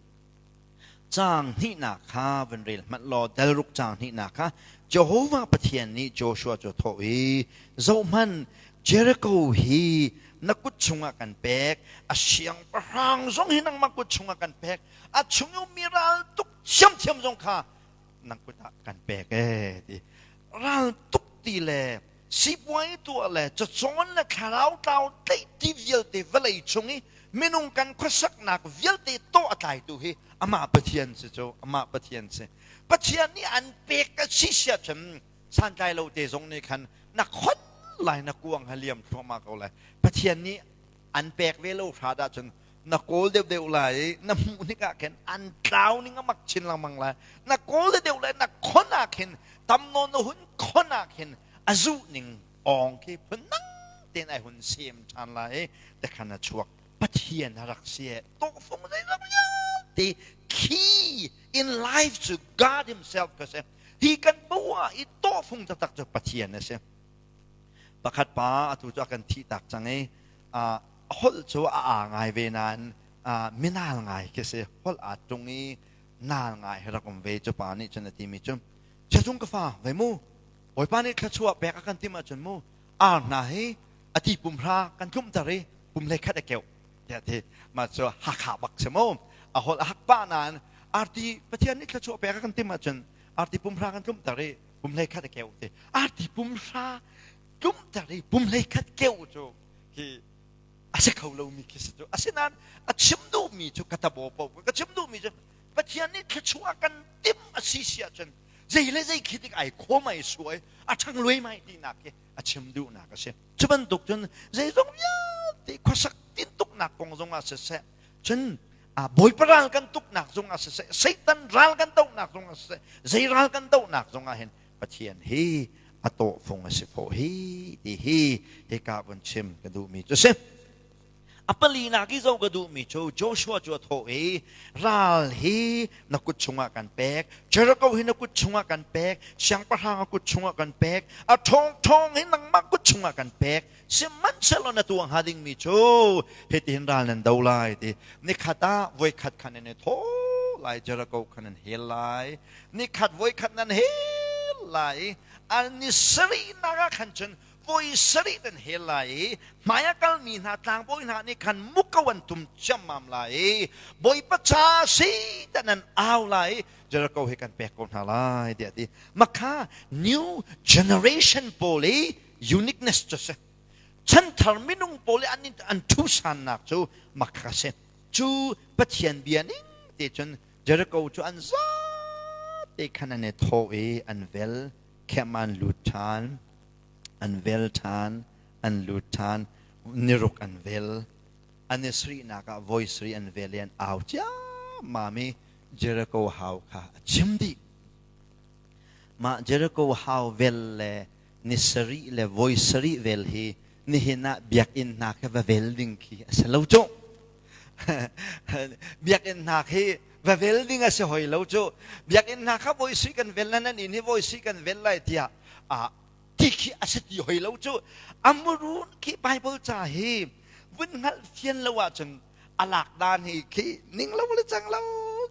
caang hnihnak kha van rel hmanh law dalruk caang hnihnak kha Jehovah Pathian nih Joshua cu a thawh i, "Zohhmanh, Jericho hi na kut chungah kan pek, a siangpahrang zong hi nangmah kut chungah kan pek, a chung i ummi ral tuk thiamthiam zong kha nang kut ah kan pek ee," ti. Ral tuk ti le sipuai tuah le cacawn le thlarau tlau tlaih ti vialte vawlei chung i minung kan khuasaknak vialte tawh a tlaitu hi amah Pathian si cu, amah Pathian si. Pathian nih an pek a si sia cun santlai lo te zong nih khan na khon lai, na kuang ha liam thluahmah ko lai. Pathian nih an pek ve lo hrat ahcun na kawl deuhdeuh lai i na hmuh hnik ah khin an tlau ning a mak chin lengmang lai. Na kawl deuhdeuh lai, na khon ah khin tam nawn na hun khon ah khin a zuh ning awng khi phun dang tein ai hun sem ṭhan lai i tekhan a chuak. Pathian a rak si e tawhfung zeizong vialte key in life cu God himself ka si. Hi kan bua i tawhfung taktak cu Pathian a si. Pakhat pa atu cu a kan thih tak cang i a holh cu a aa ngai ve nain minal ngai khi si. Holh aa tung i nal ngai hi rak um ve. Cu pa nih cun a timi cu, "Chiazung ka fa ve mu, Bawipa nih thluachuah pek a kan timh ahcun mu ar hna hi a ti pum hra kan tlumter i pum hlei khat a keuh," tiah ti. Mah cu Hakha bak si mu. A holh a hak pah nain arti Pathian nih thluachuah pek a kan timh ahcun arti pum hra kan tlumter i pum hlei khat a keuh ti. Arti pum hra tlumter i pum hlei khat keuh cu hi a si kho lomi khi si cu. Asinain a chim duhmi cu ka tabo po ka chim duhmi cu Pathian nih thluachuah kan timh a si si ahcun zei le zei khi tik ai khawm ai suai a ṭhang luaimai tinak khi a chim duhnak a si. Cu bantuk cun zeizong vialte khuasak tintuknak kong zongah siseh, cun Bawipa ral kan tuknak zongah siseh, Satan ral kan dohnak zongah siseh, zei ral kan dohnak zongah hin Pathian hi a tawhfung a si fawh hi ti hi hika vun chim ka duhmi cu si. A palinak i zoh ka duhmi cu Joshua cu a thawh i, "Ral hi na kut chungah kan pek, Jericho hi na kut chungah kan pek, siangpahrang a kut chungah kan pek, a ṭhawngṭhawng hi nangmah kut chungah kan pek. Sihmanhsehlaw na tuah hnga dingmi cu hitihin ral nan do lai," ti. Nikhat ah voikhat khan nan i thawh. lai, Jericho kha nan hel lai. Nikhat voikhat nan hel lai i a ni sarihnak ah khan cun voi sarih nan hel lai i hmai a kalmi hna tlangbawi hna nih khan muko an tum ciammam lai i Bawipa ca si tiah nan au lai i Jericho hi kan pek ko hna lai tiah a ti. Makha new generation pawl i uniqueness cu si. Chanthar minung pawl i an an thusannak cu makha si. Cu Pathian bia ning te cun Jericho cu an zate khan an i thawh i an vel khem an lut ṭhan, an vel ṭhan, an lut ṭhan, niruk an vel. An i sarihnak ah voi sarih an vel i an au ciammam i Jericho hau kha a chim dih. Mah Jericho hau vel le ni sarih le voi sarih vel hi nihin ah biakinn hna kha va vel ding khi a si lo cu. Biakinn hna khi va vel ding a si hoi lo cu. Biakinn hna kha voi sarih kan vel na nan inn hi voi sarih kan vel lai tiah ti khi a si ti hoi lo cu. Amurun khi Bible ca hi vun hngalh fian lo ahcun a lak dan hi khi ning lo le cang lo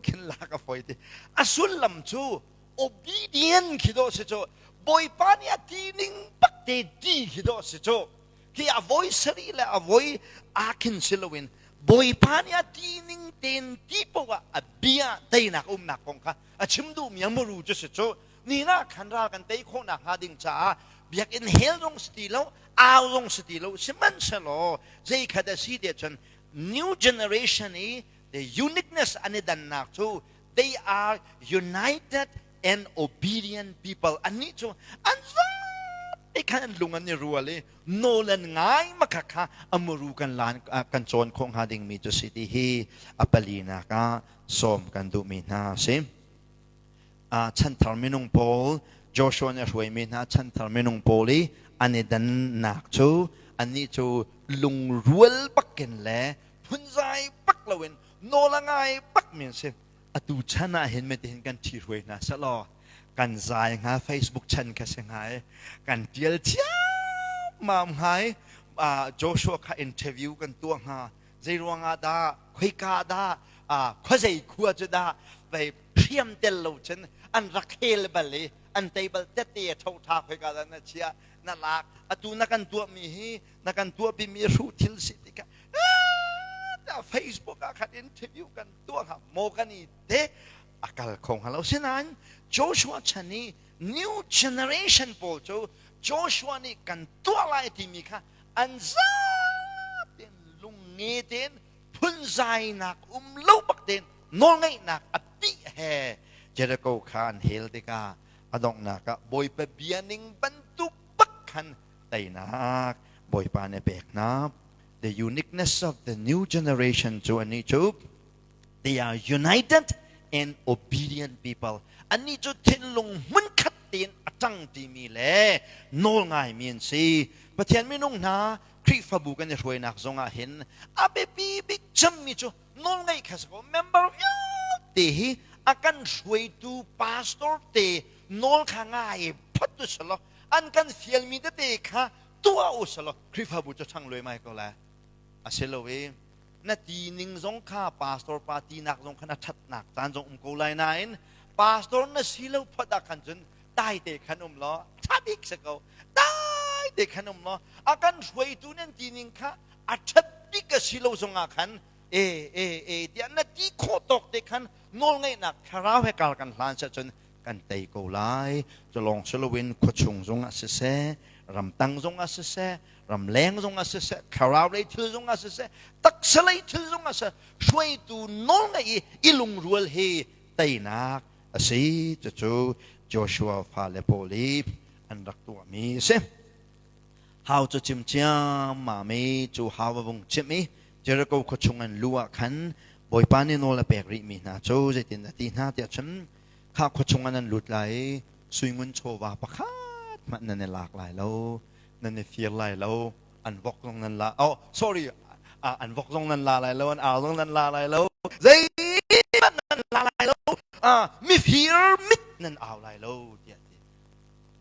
khin lak a foi ti. A sullam cu obedient khi dawh si cu. Bawipa nih a ti ning bak te ti khi dawh si cu. Khi a voi sarih le a voi aa khin si loin Bawipa nih a ti ning tein ti poah a bia teinak umnak kong kha a chim duhmi a muru cu si cu. Ni ah khan ral kan tei khawh nakhnga ding caah biakinn hell zong si ti lo, au zong si ti lo, sihmanhsehlaw zei khat a si tiah cun new generation i the uniqueness an i dannak cu they are united and obedient people. Annih cu an zapi khan an lung an i rual i nawl an ngai makha kha a muru kan lan kan cawn khawh hnga dingmi cu si ti hi a palinak ah sawm kan duhmi hna a si. Chanthar minung pawl Joshua nih a hruaimi hna chanthar minung pawl i an i dannak cu annih cu lungrual bakin le phunzai bak loin nawl a ngai bakmi an si. Atu chan ah hin mitihin kan ṭhi hruai hna sehlaw kan zai hnga. Facebook chan kha si hnga i kan ṭial ciammam hnga i Joshua kha interview kan tuah hnga. Zei ruangah dah, khoika dah, khuazei khua cu dah vei hriam tel lo cun an rak hel bal i an tei bal, tette a tho tha khoika dah na chia na lak, atu na kan tuahmi hi na kan tuahpimi hruh thil si tikah Facebook ah khan interview kan tuah hnga maw kan i te a kal kho hnga lo. Sinain Joshua chan i new generation pawl cu Joshua nih kan tuah lai timi kha an zaten lungnge tein, phunzainak um lo bak tein, nawlngaihnak a pih he Jericho kha an hel tikah a donghnak ah Bawipa bia ning bantuk bak khan teinak Bawipa nih a pek hna. The uniqueness of the new generation cu anih cu they are united and obedient people. Annih cu thinlung hmunkhat tein a ṭang timi le nawl ngaimi an si. Pathian minung hna, Khrihfabu kan i hruainak zongah hin a biapi bik cemmi cu nawlngaih kha si ko. Member vialte hi a kan hruaitu pastor te nawl kha ngai phot u selaw, an kan fialmi tete kha tuah u selaw, Khrihfabu cu ṭhang luaimai ko lai. A si lo i na ti ning zong kha pastor pa tinak zong khan a ṭhatnak caan zong um ko lai nain pastor na si lo phot ah khan cun dai te khan um law ṭha bik si ko. Dai te khan um law a kan hruaitu nan ti ning kha a ṭhat bik a si lo zong ah khan e e e tiah na ti khawh tawk te khan nawlngaihnak thlarau he kar kan hlan seh cun kan tei ko lai. Cu lawng si loin khuachung zong ah siseh, ramtang zong ah siseh, ramleng zong ah siseh, thlarau lei thil zong ah siseh, taksa lei thil zong ah siseh, hruaitu nawlngaih i i lungrual hi teinak a si. Cucu Joshua fale pawl i an rak tuahmi a si. Hau cu cim ciammam i cu hau a vung chimh i Jericho khua chung an luh ah khan Bawipa nih nawl a pek rihmi hna cu zeitin a ti hna tiah cun, kha khua chung ah nan lut lai i sui ngun chawva pakhat hmanh nan i lak lai lo, nan i fir lai lo, an vok zong nan la, oh sorry, an vok zong nan la lai lo, an ar zong nan la lai lo, zeihmanh nan la lai lo, mifir mit nan au lai lo tiah ti.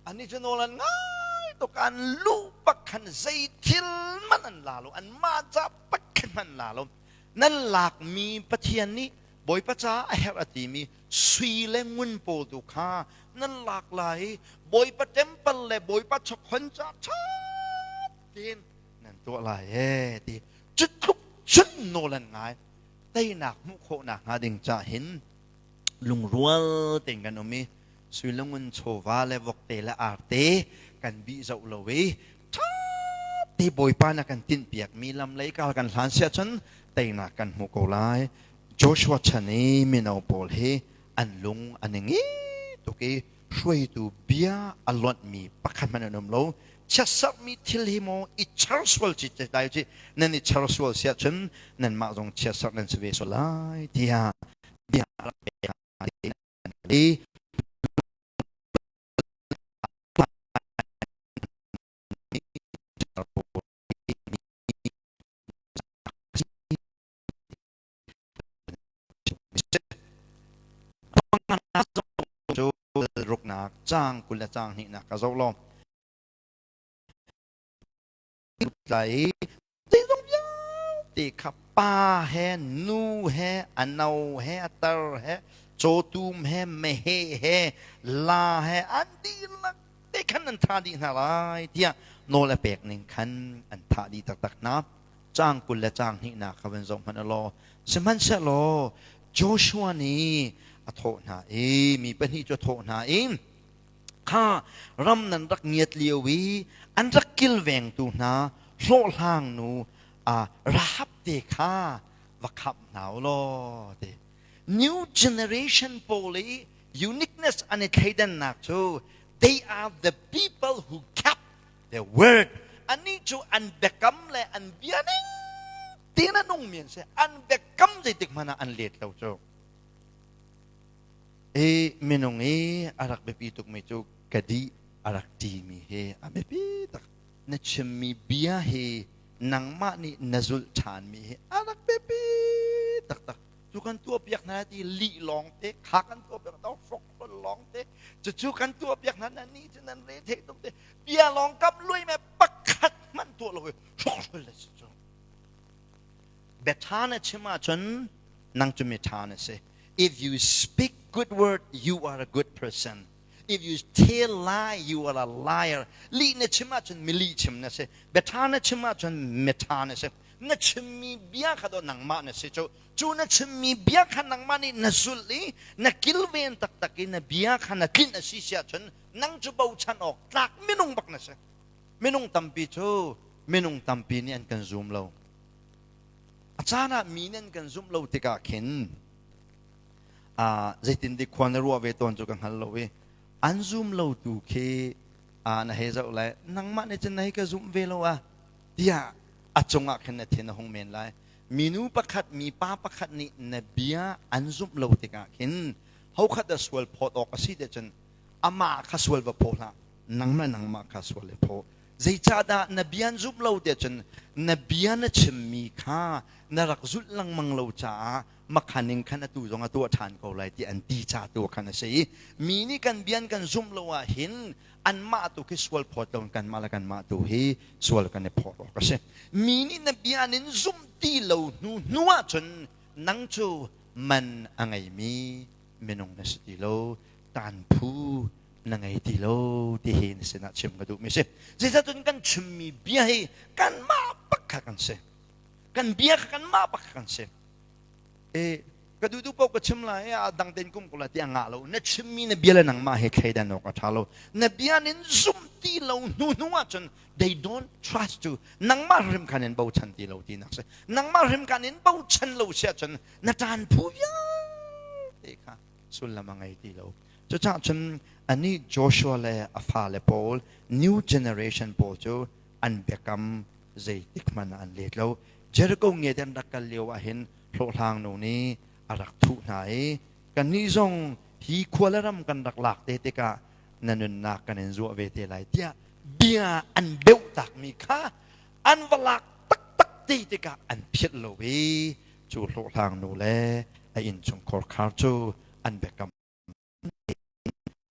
Annih cu nawl an ngai tuk. An lu bak khan zei thil hmanh an la lo, an mah ca pakhat hmanh la lo. Nan lakmi Pathian nih. Bawipa caah a herh a timi sui le ngun pawl tu kha nan lak lai i Bawipa temple le Bawipa chawkhon ca ṭha tein nan tuah lai ee ti cu tluk cun nawl an ngai. Teinak hmuh khawhnak hnga ding ca hin lungrual tein kan um i sui le ngun chawva le vokte le arte kan bih zoh lo i ṭha te Bawipa na kan tinhpiakmi lam lei kal kan hlan siah cun teinak kan hmu ko lai. Joshua chan i mino pawl hi an lung an i ngi tuk i hruaitu bia a lonhmi pakhat hmanh an um lo. Chiatserhmi thil hi maw i char sual ci lai ci nan i char sual siah cun nanmah zong chiatserh nan si ve sual lai tiah bia rak pek hna. Cu ruknak caang 20 le caang hnihnak ka zoh law tlai zeizong vialte kha pa he nu he a no he a tar he cawtum he meheh he la he an dihlak te khan an thah dih hna lai tiah nawl a pek ning khan an thah dih taktak hna. Caang 20 le caang hnihnak kha van zoh hmanh law sihmanhsehlaw Joshua nih a thawh hna i mi pahnih cu a thawh hna i kha ram nan rak ngiat lio i an rak kilvengtu hna hlawhhlang nu Rahab te kha va khamh hna u law ti. New generation pawl i uniqueness an i thleidannak cu they are the people who kept their word. Anih cu an biakam le an bia ning tein a nungmi an si. An biakam zeitik hmanh ah an let lo cu. I minung i a rak biapi tukmi cu ka dih a rak ṭimi hi a biapi tak. Na chimmi bia hi nangmah nih na zulh ṭhanmi hi a rak biapi taktak. Cu kan tuahpiak hna ti lih lawng te kha kan tuahpiak hna hrokhrol lawng te cucu kan tuahpiak hna nan nih cu nan re thei tuk te bia lawng kam lui me pakhat hmanh tuah lo i hrokhrol le si cu. Bia ṭha na chim ahcun nang cu mi ṭha na si. If you speak good word, you are a good person. If you tell lie, you are a liar. Lih na chim ahcun mi lih chim na si. Bia ṭha na chim ahcun mi ṭha na si. Na chimmi bia kha dawh nangmah na si cu. Cu na chimmi bia kha nangmah nih na zulh i na kilven taktak i na bia kha na tlinh a si si ahcun nang cu bochan awk tlak minung bak na si. Minung tampi cu minung tampi nih an kan zum lo. A caan ah mi nih an kan zumh lo tikah khin zeitin dik khua na ruah ve tawn cu ka hngal lo i an zum lo tu khi na hei zoh lai nangmah nih cun na hei ka zumh ve lo ah tiah a cungah khin na thin a hung men lai. Minu pakhat mipa pakhat nih na bia an zumh lo tikah khin hokhat a sual phawt awk a si te cun amah kha sual va phaw hlah nangmah nangmah kha sual i phaw. Zeicahdah na bia an zumh lo tiah cun na bia na chimmi kha na rak zulh lengmang lo caah makhan in khan atu zong a tuah ṭhan ko lai ti an ti ca tu khan a si i mi nih kan bia an kan zumh lo ah hin anmah tu khi sual phawt lo in kanmah le kanmah tu hi sual kan i phawt awk a si. Mi nih na bia an in zumh ti lo hnu hnu ah cun nang cu man a ngeimi minung na si ti lo, taan phu na ngei ti lo ti hi na sinah chim ka duhmi si. Zeicahcun kan chimmi bia hi kanmah bak kha kan si. Kan bia kha kanmah bak kha kan si. E, ka duh duh paoh ka chim lai a dang tein kum ko lai ti a ngah lo. Na chimmi na bia le nangmah he thleidan awk a ṭha lo. Na bia nin zumh ti lo hnu hnu ahcun they don't trust you. Nangmah hrim khan in bochan ti lo tinak si. Nangmah hrim khan in bochan lo si ahcun na ṭan phu vialte kha sullam a ngei ti lo. Cucaah cun anih Joshua le a fale pawl new generation pawl cu an biakam zeitik hmanh ah an let lo. Jericho nge an rak kal lio ah hin hlawhhlang nu nih a rak thuh hna i kannih zong hi khua le ram kan rak lak te tikah na nunnak kan in zuah ve te lai tiah bia an beuh takmi kha an va lak taktak te tikah an philh lo i cu hlawhhlang nu le a innchungkhar khar cu an biakam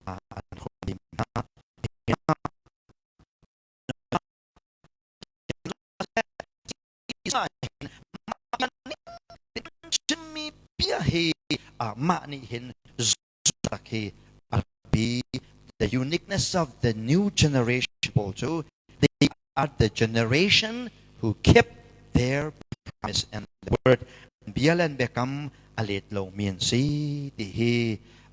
an hna. Chimmi bia hi. Mah nih hin tak hi a bi. The uniqueness of the new generation pawl cu they are the generation who kept their promise and the word. Bia le biakam a let lomi an si ti hi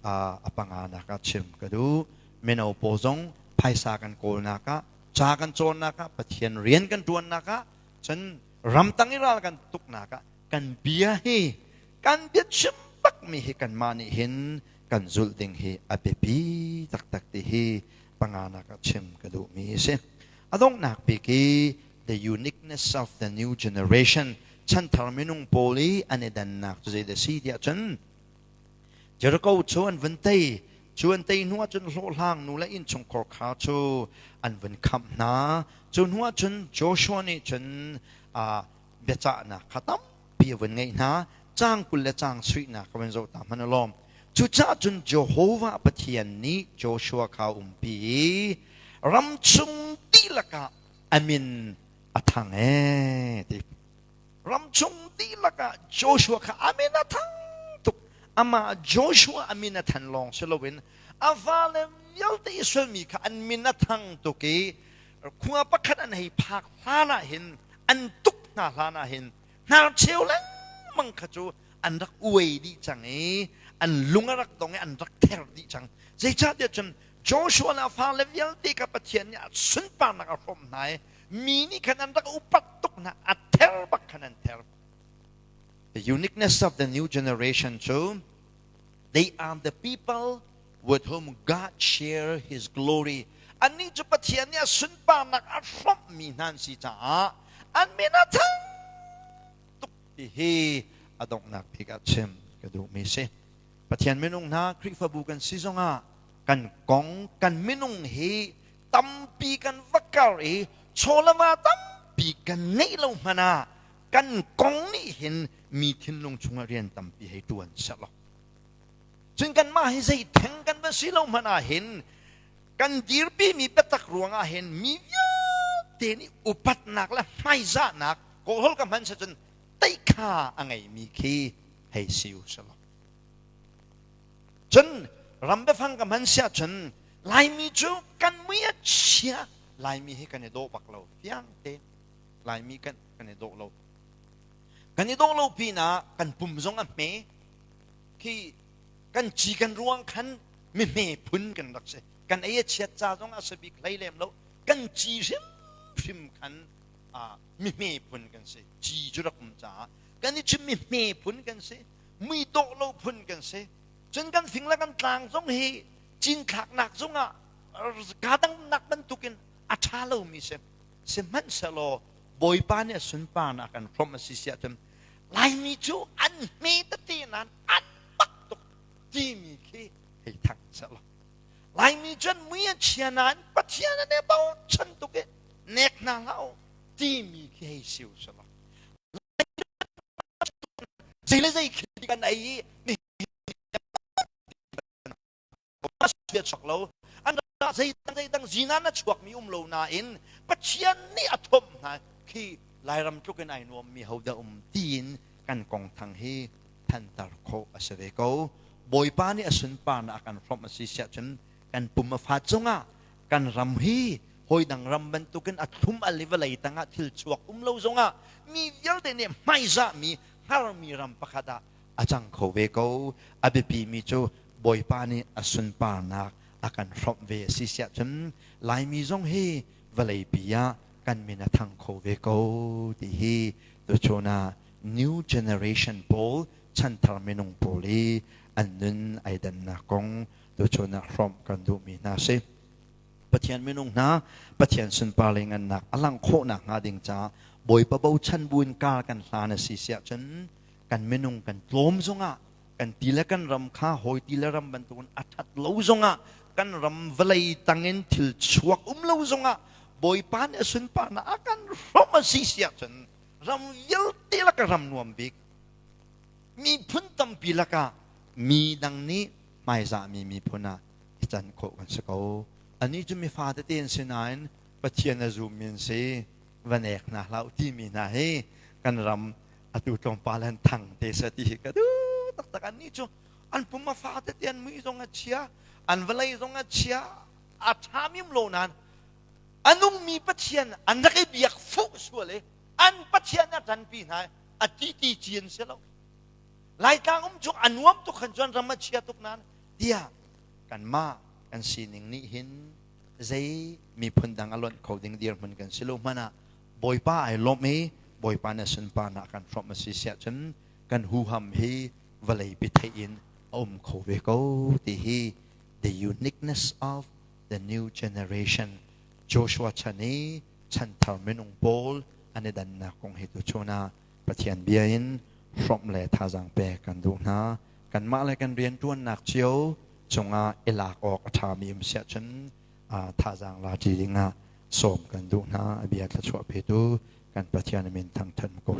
a panganak ah chim ka duh. Mino pawl zong phaisa kan kawlnak ah, ca kan cawnnak ah, Pathian rian kan ṭuannak ah, cun ramtang i ral kan tuknak ah kan bia hi kan biachim bakmi hi kanmah nih hin kan zulh ding hi a biapi taktak ti hi panganak ah chim ka duhmi a si. A donghnak bik i the uniqueness of the new generation chanthar minung pawl i an i dannak cu zeidah si tiah cun Jericho cu an vun tei. Cu an tei hnu ahcun hlawhhlang nu le innchungkhar kha cu an vun khamh hna. Cu hnu ahcun Joshua nih cun biacahnak kha tampi a vun ngeih hna. Caang 20 le caang suihnak ka vun zoh ta hmanh alawm. Cucaah cun Jehovah Pathian nih Joshua kha a umpi i ram chung dihlak ah a min a thang ee ti. Ram chung dihlak ah Joshua kha a min a thang tuk. Amah Joshua a min a than lawng si loin a fale vialte Israel mi kha an min a thang tuk i khua pakhat an hei phak hlan ah hin an tuk hna hlan ah hin hnarcheu lengmang kha cu an rak uai dih cang i an lung a rak dong i an rak ther dih cang. Zeicahtiah cun Joshua le a fale vialte kha Pathian nih a sunparnak a hrawmh hna i mi nih khan an rak upat tuk hna, a ther bak khan an ther. The uniqueness of the new generation cu they are the people with whom God share his glory. Annih cu Pathian nih a sunparnak a hrawmhmi hna an si caah an min a thang tuk ti hi a donghnak bik ah chim ka duhmi si. Pathian minung hna Khrihfabu kan si zongah kan kong kan minung hi tampi kan va kar i chawlama tampi kan ngeih lo hmanh ah kan kong nih hin mi thinlung chungah rian tampi hei ṭuan sehlaw cun kanmah hi zei theng kan va si lo hmanh ah hin kan dirpimi biatak ruangah hin mi vialte nih upatnak le hmaizahnak kawlhawl ka hman cun teikha a ngeimi khi hei si u selaw cun ram biafang ka hman siah cun Laimi cu kan mui a chia. Laimi hi kan i dawh bak lo fiang te. Laimi kan kan i dawh lo. Kan i dawh lo pinah kan pum zong a hme. Khi kan ci kan ruang khan mi hme phun kan rak si. Kan ei a chiat ca zong a si bik hlei lem lo. Kan ci hrimhrim khan mi hme phun kan si. Ci cu rak um caah kan i chim mi hme phun kan si. Mui dawh lo phun kan si. Cun kan fing le kan tlang zong hi cinthlaknak zongah kaa dangnak bantukin a ṭha lomi si. Sihmanhsehlaw Bawipa nih a sunparnak kan hrawmh a si siah cun Laimi cu an hme tete nain an mak tuk timi khi hei thang sehlaw Laimi cu an mui a chia nain Pathian an i bochan tuk i nek hna hlah u timi khi hei si u sehlaw zei le zei khi kan ei i bia chuak lo an ra zeidang zeidang zinan a chuakmi um lo nain Pathian nih a thomh hna khi Lairam tluk in ai nuammi hodah um tiin kan kong thang hi thantar khawh a si ve ko. Bawipa nih a sunparnak a kan hrawmh a si siah cun kan pum a fat zongah kan ram hi hawidang ram bantukin a thlum al i vawlei tangah thil chuak um lo zongah mi vialte nih hmaizahmi hngarmi ram pakhat ah a cang kho ve ko. A biapimi cu Bawipa nih a sunparnak a kan hrawmh ve a si siah cun Laimi zong hi vawleipi ah kan min a thang kho ve ko ti hi tuchun ah new generation pawl chanthar minung pawl i an nun ai dannak kong tuchun ah hrawmh kan duhmi hna si. Pathian minung hna Pathian sunpar le ngannak a langh khawhnak hnga ding caah Bawipa bochan buin kar kan hlan a si siah cun kan minung kan tlawm zongah kan ti le kan ram kha hawi ti le ram bantukin a ṭhat lo zongah kan ram vawlei tangin thil chuak um lo zongah Bawipa nih a sunparnak a kan hrawmh a si siah cun ram vialte lakah ram nuam bik miphun tampi lakah mi dang nih hmaizahmi miphun ah i can khawh kan si ko. Anih cu mifa tete an si nain Pathian a zummi an si. Van ek hna hlah u timi hna hi kan ram atu tlawmpal han thang te sa ti hi ka duh taktak. Annih cu. An pum a fa tete, an mui zong a chia, an vawlei zong a chia, a ṭha lo nain a nungmi Pathian an rak i biak fuh sual i an Pathian a ṭanpi hna a ti ti ci an si lo. Laitlang um cu a nuam tuk khan cun ram a chia tuk nain tiah kanmah kan sining nih hin zei miphun dang a lonh kho ding dirhmun kan si lo hmanh ah Bawipa ai lawmh i Bawipa na sunparnak kan hrawmh a si siah cun kan huham hi vawlei pi theih in a um kho ve ko ti hi the uniqueness of the new generation Joshua chan i chanthar minung pawl an i dannak kong hi tu chun ah Pathian bia in hrawmh le thazaang pek kan duh hna. Kanmah le kan rianṭuannak cio cungah i lak awk a ṭhami um siah cun thazaang la ṭi dingah sawm kan duh hna. A bia thluachuah petu kan Pathian min thangṭhat ko.